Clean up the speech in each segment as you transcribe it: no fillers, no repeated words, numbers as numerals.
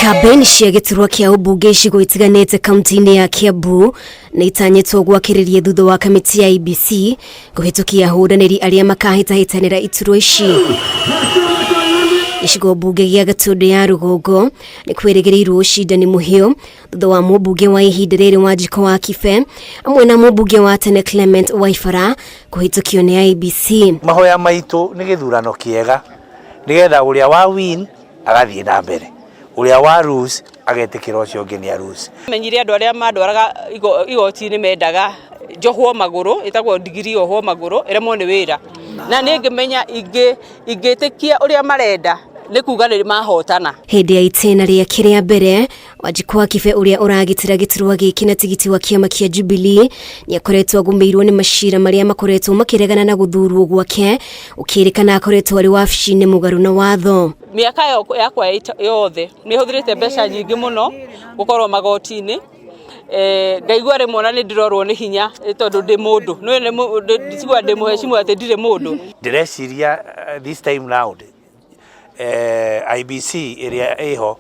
Kambĩini cia gĩturwa kĩa ũmbunge icigo itiganĩte kaunti-inĩ ya Kiambu nĩ itanyĩtwo gwakĩrĩria thutha wa kamĩtĩ ya IEBC kũhĩtũkia ahũranĩri arĩa makahĩtahĩtanĩra iturwa ici. Gĩcigo mbunge gĩa Gatũndũ ya rũgongo nĩ kwĩrĩgĩrĩirwo ũcindani mũhiũ thutha wa mũmbunge wa ihinda rĩrĩ Wanjikũ wa Kibe hamwe na mũmbunge wa tene Clement Waibara kũhĩtũkio nĩ IEBC. Mahoya maitũ nĩ gĩthurano kĩega nĩgetha ũrĩa wa win agathiĩ na mbere, ũrĩa wa lose agetĩkĩra ũcio ũngĩ nĩ a lose. Menyire andũ arĩa mandwaraga igoti-inĩ mendaga njohwo magũrũ, ĩtagwo ndigiri yohwo magũrũ ĩremwo nĩ wĩra. Na niĩ ngĩmenya ingĩtĩkia ũrĩa marenda nĩ kuga nĩ mahotana. Hĩndĩ ya itĩna rĩake rĩa mbere, Wanjikũ wa Kibe ũrĩa ũragitĩra gĩturwa gĩkĩ na tigiti wa kĩama kĩa Jubilee nĩ akoretwo agũmĩirwo nĩ macira marĩa makoretwo makĩregana na gũthurwo gwake, ũkĩrĩkana akoretwo arĩ wabici-inĩ mũgarũ na watho. Mĩaka yakwa yothe nĩ hũthĩrĩte mbeca nyingĩ mũno gũkorwo magoti-inĩ. Ngaigua rĩmwe ona nĩ ndĩrorwo nĩ hinya tondũ ndĩ mũndũ, ndicigua ndĩ mũhecimu atĩ ndirĩ mũndũ. Ndĩreciria this time round IEBC ĩrĩa ĩho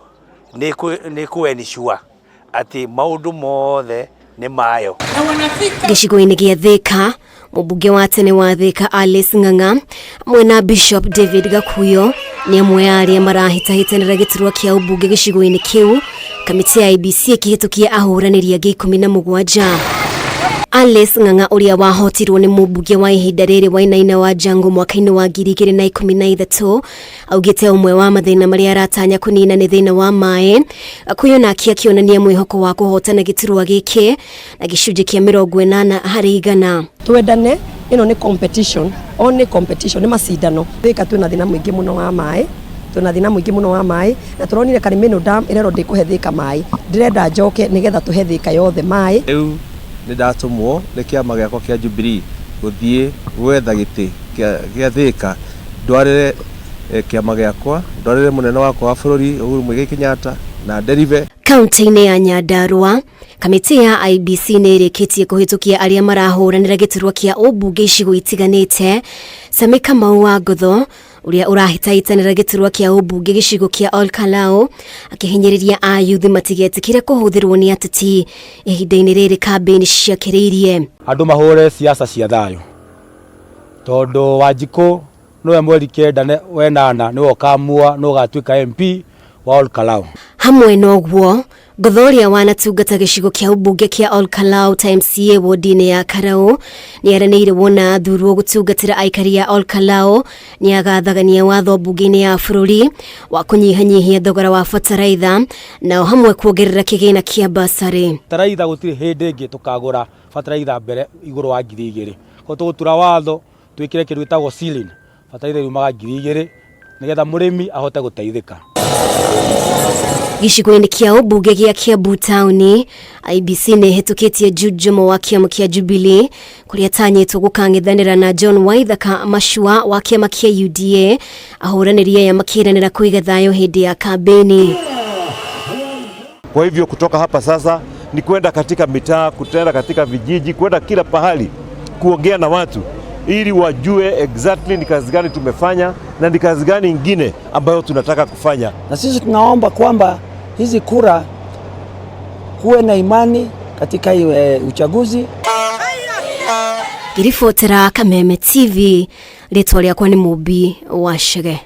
nĩ kũ ensure atĩ maũndũ mothe nĩ mayo. Gĩcigo-inĩ gĩa Thika, mũmbunge wa tene wa Thika Alice Ng'ang'a hamwe na Bishop David Gakuyo nĩ amwe a arĩa marahĩtahĩtanĩra gĩturwa kĩa ũmbunge gĩcigo-inĩ kĩu, kamĩtĩ ya IEBC ĩkĩhĩtũkia ahũranĩri angĩ 17. Alice Ng'ang'a ũrĩa wahotirwo nĩ mũmbunge wa ihinda rĩrĩ Wainaina wa Jango mwaka-inĩ wa 2013 augĩte ũmwe wa mathĩna marĩa aratanya kũnina nĩ thĩna wa maĩ. Gakuyo nake akĩonania mwĩhoko wa kũhotana gĩturwa gĩkĩ na gĩcunjĩ kĩa 80%. Twendane, ĩno nĩ competition, only competition, nĩ macindano. Thika twĩna thĩna mũingĩ mũno wa maĩ, twĩna thĩna mũingĩ mũno wa maĩ, na tũronire Karimeno Dam ĩrerwo ndĩkũhe Thika maĩ. Ndĩrenda njoke nĩgetha tũhe Thika yothe maĩ. Rĩu nĩ ndatũmwo nĩ kĩama gĩakwa kĩa Jubilee gũthiĩ gwetha gĩtĩ gĩa Thika, ndwarĩre kĩama gĩakwa, ndwarĩre mũnene wakwa wa bũrũri Uhuru Muigai Kenyatta na nderive. Kaunti-inĩ ya Nyandarua, kamĩtĩ ya IEBC nĩ ĩrĩkĩtie kũhĩtũkia arĩa marahũranĩra gĩturwa kĩa ũmbunge icigo itiganĩte. Sami Kamau wa Ngotho ũrĩa ũrahĩtahĩtanĩra gĩturwa kĩa ũmbunge gĩcigo kĩa Ol Kalou akĩhinyĩrĩria ayuthi matigetĩkĩre kũhũthĩrwo nĩ ateti ihinda-inĩ rĩrĩ kambĩini ciakĩrĩirie. Andũ mahũre siasa cia thayũ tondũ Wanjikũ nĩwe mweri 9 wenana nĩwe ũkamua nũ ũgatuĩka MP wa Ol Kalou. Hamwe na ũguo, Ngotho ũrĩa wanatungata gĩcigo kĩa ũmbunge kĩa Ol Kalou ta MCA wodi-inĩ ya Karau nĩ eranĩire wona athurwo gũtungatĩra aikari a Ol Kalou nĩ agathagania watho mbunge-inĩ ya bũrũri wa kũnyihanyihia thogora wa bataraitha na o hamwe kuongerera kĩgĩna kĩa basarĩ. Bataraitha gũtirĩ hĩndĩ ĩngĩ tũkagũra bataraitha mbere igũrũ wa 2000. Koguo tũgũtura watho twĩkĩre kĩndũ gĩtagwo ceiling, bataraitha yumaga 2000 nĩgetha mũrĩmi ahote gũteithĩka. Gĩcigo-inĩ kĩa ũmbunge gĩa Kiambu taũni, IEBC nĩ ĩhĩtũkĩtie Jude Jomo wa kĩama kĩa Jubilee kũrĩa atanyĩtwo gũkang'ethanĩra na John Waithaka Machua wa kĩama kĩa UDA, ahũranĩri aya makĩranĩra kũiga thayũ hĩndĩ ya kambĩini. Kwa hivyo kutoka hapa sasa ni kwenda katika mitaa, kutenda katika vijiji, kwenda kila pahali kuongea na watu ili wajue exactly ni kazi gani tumefanya na ni kazi gani ingine ambayo tunataka kufanya. Na sisi tunaomba kwamba hizi kura kuwe na imani katika uchaguzi. Ngĩribotera Kameme TV, rĩtwa rĩakwa nĩ Mũmbi wa Chege.